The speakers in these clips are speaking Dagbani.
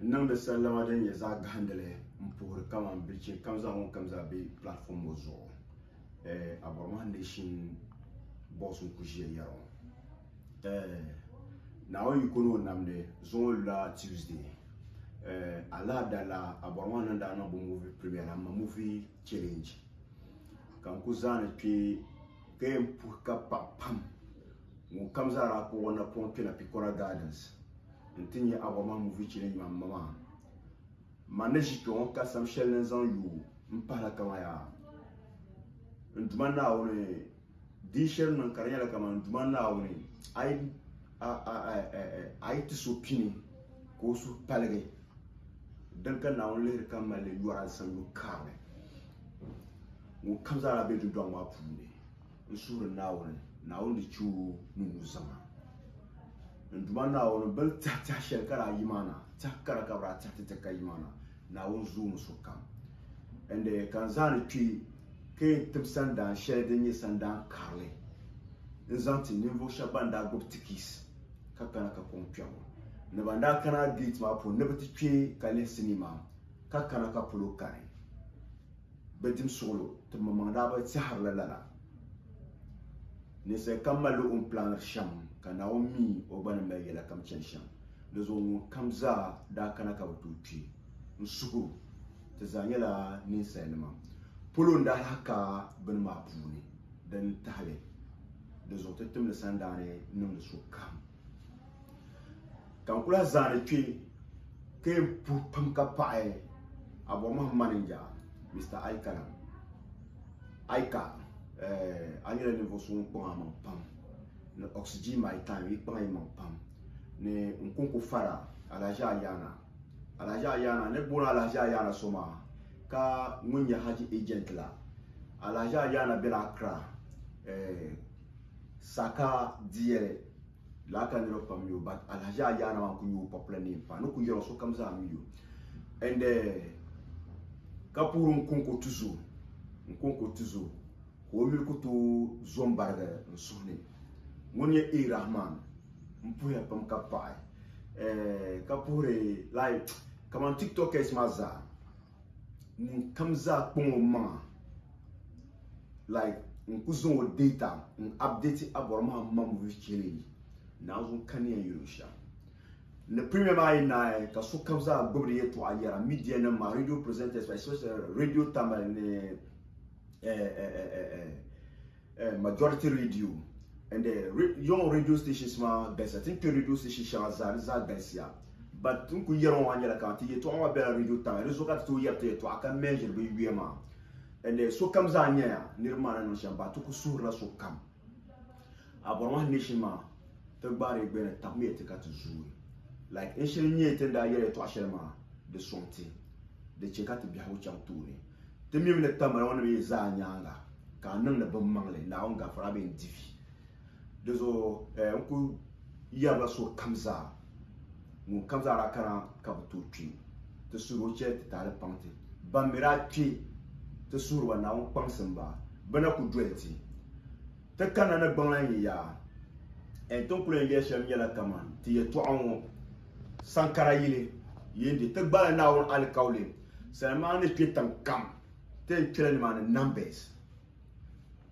N niŋdi sallama din nyɛ zaɣ gahindili m-puhiri kaman bilichin kam zaa ŋun kam zaa be platform ŋɔ zuɣu. Abɔrɔmahi Nation boss n-kuli ʒiya yɛri ŋɔ. Naawuni yiko ni o namdi zuŋɔ lula Tuesday. Alaada la Abɔrɔmahi ni daa niŋ bɛ movie premiere la, m-ma movie challenge ka n kuli zaani kpe ka yɛn puhi ka paɣi pam ŋun kam zaa daa kpuɣi o napɔŋ kpɛna Picora Gardens nti nya Abɔrɔmahi movie challenge maa m-ma maa. Man ni ʒi kpe ŋɔ ka sam shɛli ni n zaŋ yooi m-pahila kaman yaa n Duuma Naawuni di yi shiri niŋ ka di nyɛla kaman n Duuma Naawuni a yi ti so pini ka o suhu paligi din ka Naawuni lihiri ka mali li yɔra sanyo karili ŋun kam zaa daa be dundɔŋ maa puuni n suhiri Naawuni, Naawuni di chɛ o ni nuzaŋa. N Duuma Naawuni, bɛ ni tɛhi tɛhi shɛli ka daa yi maa na, tɛhi kara ka bɛ daa tɛhi ti ti ka yi maa na, Naawuni zoomi sokam. And ka n zaani kpe ka yɛn tim sandaan shɛli din nyɛ sandaan karili n-zaŋ ti ninvuɣ shɛb ban daa gbubi tikis ka kana ka kɔŋ kpɛbu ni ban daa kana gate maa puuni ni bɛ ti kpe ka lihi sinii maa ka kana ka polo kani. Bɛ dim suɣilo, ti maŋmaŋ daa bi tɛhirila lala. Ninsal kam malila o ni pilaaniri shɛm, ka Naawuni mi o gba ni mali yɛla kam chani shɛm. Di zuɣu ŋunkam zaa daa kana ka bi tooi kpi n-suhir o, ti zaa nyɛla ninsalinima. Polo n-daa lahi ka bini maa puuni din tahi li. Di zuɣu ti timdi sandaani niŋdi sokam. Ka n ku lahi zaani kpe ka yɛn puhi pam ka paɣi Abɔrɔmahi manija Mister Aikalam. Aika, a nyɛla ninvuɣ so ŋun kpaŋ a maŋ pam ni Oxygen My Time, yi kpaŋ yi maŋ pam ni n kɔŋko fara Alhaji Ayana. Alhaji Ayana, ni booni Alhaji Ayana so maa ka ŋun nyɛ Haji agent la. Alhaji Ayana bela Accra, Saka Diyɛli. Lala ka niriba pam mi o but Alhaji Ayana maa n-kuli nyɛ o popular name paa. Ni kuli yɛri o sokam zaa mi o. And ka puhiri Nkonko Tuzo, Nkonko Tuzo ka o yuli ku tooi zo m-barigi n suhu ni. Ŋuni nyɛ A Rahman m puhiya pam ka paɣi ka puhiri like kaman tiktokers maa zaa. Ŋun kam zaa kpaŋ o maŋa like n ku zaŋ o data n update Abɔrɔmaha Mamuvi challenge naanzu n kani yɛn yuli shɛm. Ni premier maa yi naai ka sokam zaa gbubi di yɛltɔɣa yɛra media nim maa radio presenters especially radio Tamale ni majority radio and the young radio stations maa galisiya ti ni kpɛ radio station shɛŋa zaa di zaa galisiya but n kuli yɛri ŋɔ maa nyɛla ka ti yɛltɔɣa maa bɛla radio tamale di zuɣu ka ti tooi yɛri ti yɛltɔɣa ka measure bi yuya maa and sokam zaa nyɛya niriba maa ni niŋ shɛm but ti ku suhurila sokam Abɔrɔmahi nation maa ti gbaari gbɛni tabimiya ti ka ti zooi like n shiri nyɛ ti ni daa yɛri yɛltɔɣa shɛli maa di sɔŋ ti di chɛ ka ti biɛhigu chaŋ tooni ti mimi ni tambala ŋɔ nim yi zaa nyaaŋa ka a niŋdi bin maŋli Naawuni gafara bee n-di vi. Di zuɣu n ku yɛrila sokam zaa, ŋunkam zaa daa kana ka bi tooi kpi, ti suhir o chɛli ti taali paŋ ti. Ban mi daa kpi, ti suhiri ba Naawuni kpaŋsim ba, bɛ na ku doli ti. Ti kanna ni gbaŋ lan yi yaa. Ti ni kul yɛn yɛli shɛm nyɛla kaman ti yɛtɔɣa ŋɔ saŋkara yili yin di ti gbaala Naawuni alikauli salima ni kpe tiŋ kam. Ti yɛn kpela nimaani numbers.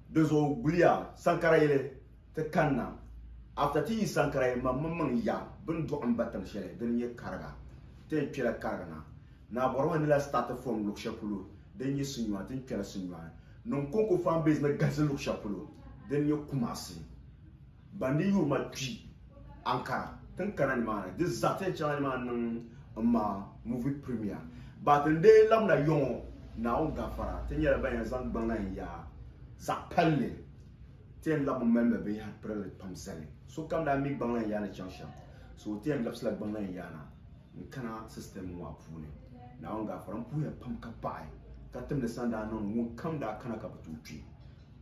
Di zuɣu guliya sankara yili ti kanna. After ti yi sankara yili man maŋmaŋ ya bini dɔɣi m ba tiŋ shɛli dini nyɛ Kariga. Ti yɛn kpela Kariga na. Naa bɔrima ni la start from luɣ shɛli polo din nyɛ Sinyuan ti ni kpela Sinyuan. Niŋ Konko fan base ni galisi luɣ shɛli polo din nyɛ Kumasi. Ban di yuri ma kpi Ankara tin kana nimaani di zaa ti yɛn chaŋla nimaani niŋ m ma movie premiere but n dee labina yɔŋɔ Naawuni gafara ti nyɛla ban yɛn zaŋ gbaŋ na n yaa zaɣ palli ti yɛn labimi mali mali binyahari pirili pam zali sokam daa mi gbaŋ na n yaa ni chaŋ shɛm so ti yɛn labisila gbaŋ na n yaa na n kana system ŋɔ maa puuni Naawuni gafara n puhiya pam ka paɣi ka timdi sandaa niŋ ŋun kam daa kana ka bi tooi kpi.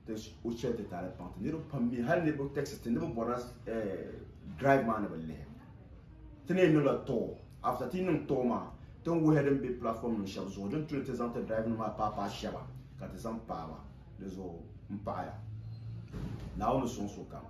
Ti o chɛli ti taali paŋ ti niriba pam mi hali niriba text ti ni bi bɔrila drive maa ni bi lihi ti ni yɛn niŋla tour after ti yi niŋ tour maa ti ni wuhiya din be platform nim shɛba zuɣu din tu ni ti zaŋ ti drive nim maa paai paai shɛba ka ti zaŋ paai ba di zuɣu m paɣaya Naawuni sɔŋ sokam.